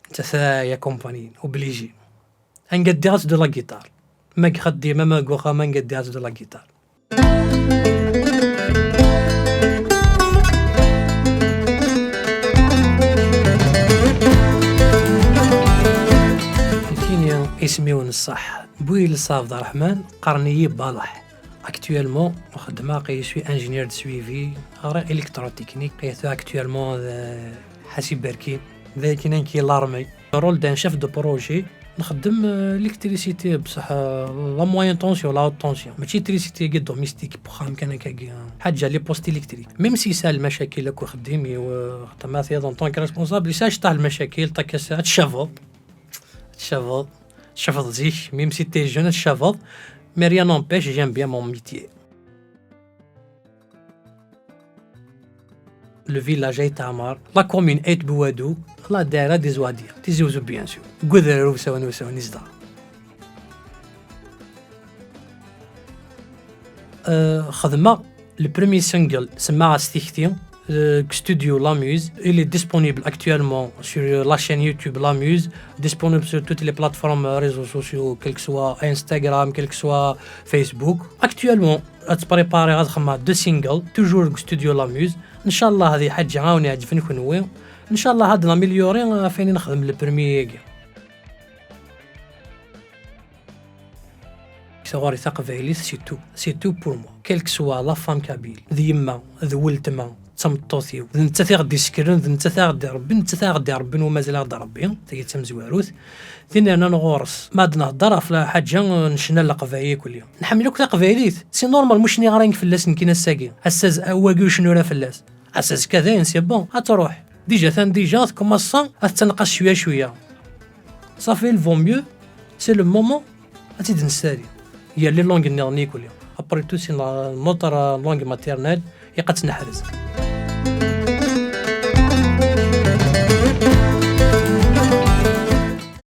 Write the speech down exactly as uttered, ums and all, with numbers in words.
Netta ta ya compagnie, obligé. Anga ddiɣ-as de la guitare. Ma deg xeddim, ma deg uxxam, anga ddiɣ-as de la guitare. Nekkini isem-iw n ṣṣeḥ Buyel Saɛd Ṛeḥman, qqaren-iyi Balaḥ. Actuellement, xeddmeɣ, je suis ingénieur de suivi, ɣriɣ électrotechnique, et actuellement, euh, ḥasib berkin, d ayen kan ki l'armée. Rôle d'un chef de projet, nxeddem, euh, l'électricité, بصح, euh, la moyenne tension, la haute tension. ماشي électricité كي domestique, بخام كان هكاكي, حاجة les postes électriques. Même si ça المشاكل لك وخديمي وخدمات, en tant que responsable, ça شطح المشاكل, تاكس, تشافض. تشافض. تشافض زيك, même si t'es jeune, تشافض. Mais rien n'empêche, j'aime bien mon métier. Le village Ayt Ɛmar, la commune Ayt Bouadou, la daïra des Ouadiyat, Tizi Ouzou bien sûr. Deg udrar usawen usawen i zedɣeɣ. Euh, xedmeɣ le premier single, semmaɣ-as Tikti, euh, deg studio La Muse. Il est disponible actuellement sur la chaîne YouTube La Muse, disponible sur toutes les plateformes, euh, réseaux sociaux, quel que soit Instagram, quel que soit Facebook. Actuellement, ad préparer ad xedmeɣ deux singles, toujours deg studio La Muse. Ncallah هذه حاجة عاون يعجبن كنوي. Ncallah ad ناميليوري, euh, فين نخدم le premier. Ɣur-i taqbaylit, c'est tout. C'est tout pour moi. Quel que soit la femme kabyle, d yemma, d weltma, d tameṭṭut-iw. D nettat i ɣ-d-isekren, d nettat i ɣ-d-irebbin, d nettat i ɣ-d-irebbin, u mazal a ɣ-d-irebbi. Tagi d tamezwarut. Tin yernan ɣur-s, ma ad nehder ɣef lḥaǧa n ccna n leqbayel kulli. Nḥemmel akk taqbaylit. C'est normal, mu cniɣ ara nekk fell-as nekkini ass-agi. Ass-a z-, wagi ur cnu ara fell-as. Ass-a azekka dayen, c'est bon, ad truḥ. Déjà, atan déjà, tkumaṣṣa ad tettanqas cwiya cwiya. Safi, il vaut mieux, c'est le moment ad tt-id-nessali. Yal les langues nniḍen i kulli. Après tout, c'est la, notre langue maternelle, ilaq ad tt-neḥrez.